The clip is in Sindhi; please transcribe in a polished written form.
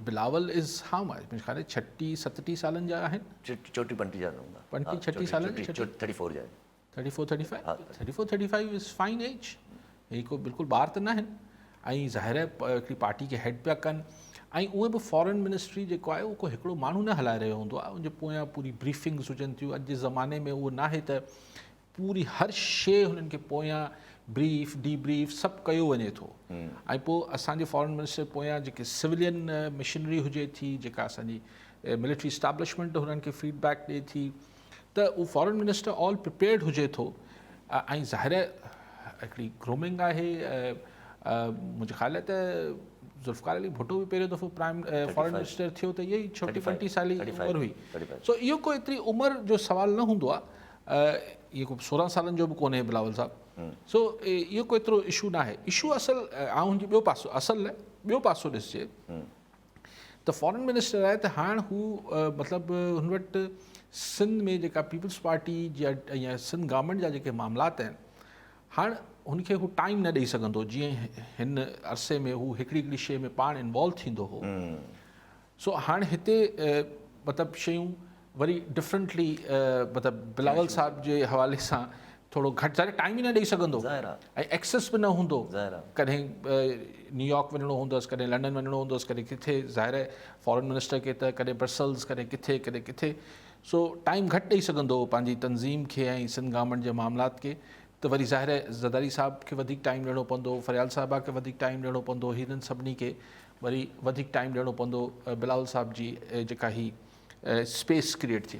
بلاول از how much منهنجي خيال ڇٽيهه ستٽيهه سالن جا آهن. چوٽيهه پنٽيهه جا هوندا. پنٽيهه ڇٽيهه سالن جا. ٿرٽي فور جا آهن. Thirty four thirty five thirty four thirty five is fine age هي ڪو بلڪل ٻار ته نه آهن ۽ ظاهر آهي هڪڙي پارٽي کي هيڊ پيا ڪن ۽ اهي به فارن منسٽري جيڪو آهي اهو ڪو هڪڙو ماڻهو نه هلائي رهيو هوندو آهي ان جي پويان پوري بريفنگس هجن ٿيون اڄ جي زماني ۾ اهو ناهي ته پوري هر شيء هنن کي پويان بريف ڊي بريف سڀ ڪيو وڃي ٿو ۽ پوء اسان جي فارن منسٽر پويان جيڪي سولين مشنري هجي ٿي جيڪا اسان جي ملٽري اسٽيبلشمينٽ هنن کي فيڊ بيڪ ڏي ٿي ته اهو فارن منسٽر آل پريپيئرڊ هجي ٿو ۽ ظاهر هڪڙي گرومنگ آهي منهنجي خيال آهي ته ذوالفقار علي ڀٽو به پهريون دفعو پرائم فارن منسٽر ٿيو ته اهي ئي ڇوٽي پنٽي سال ئي عمر هئي سو اهو ڪو ايتري عمر جو سوال نه هوندو آهي اهو ڪو 16 سالن جو به ڪونهي بلاول صاحب سو اهو ڪو ايترو اشو نه آهي اشو اصل آئون جي ٻيو پاسو اصل نه ٻيو پاسو ڏسجي ته فارن منسٽر آهي ته هاڻ هو مطلب هن وٽ سنڌ ۾ جيڪا پيپلز پارٽي جا يا سنڌ گورنمينٽ جا جيڪي معاملات آهن هاڻ هن کي هو ٽائيم نه ڏئي سگهندو جيئن هن عرصي ۾ هو هڪڙي هڪڙي شيء ۾ پاڻ انوالو ٿيندو هو سو هاڻ هتي مطلب شيون وري ڊفرنٽلي مطلب بلاول صاحب جي حوالي سان ٿورو گهٽ ظاهر ٽائيم ئي نه ڏئي سگهندو ۽ ايڪسس به نه هوندو ڪڏهن نيويارڪ وڃڻو هوندس ڪڏهن لنڊن وڃڻو هوندس ڪڏهن ڪٿي ظاهر آهي فارن منسٽر کي ته ڪڏهن برسلز ڪڏهن ڪٿي ڪڏهن ڪٿي سو ٽائيم گهٽ ڏئي سگهندو پنهنجي تنظيم کي ۽ سنڌ گورنمينٽ جي معاملات کي ته وري ظاهر آهي زرداري صاحب کي وڌيڪ ٽائيم ڏيڻو پوندو فريال صاحبه کي وڌيڪ ٽائيم ڏيڻو پوندو هنن سڀني کي وري وڌيڪ ٽائيم ڏيڻو پوندو بلاول صاحب جي جيڪا هي اسپيس ڪريئيٽ ٿيندي.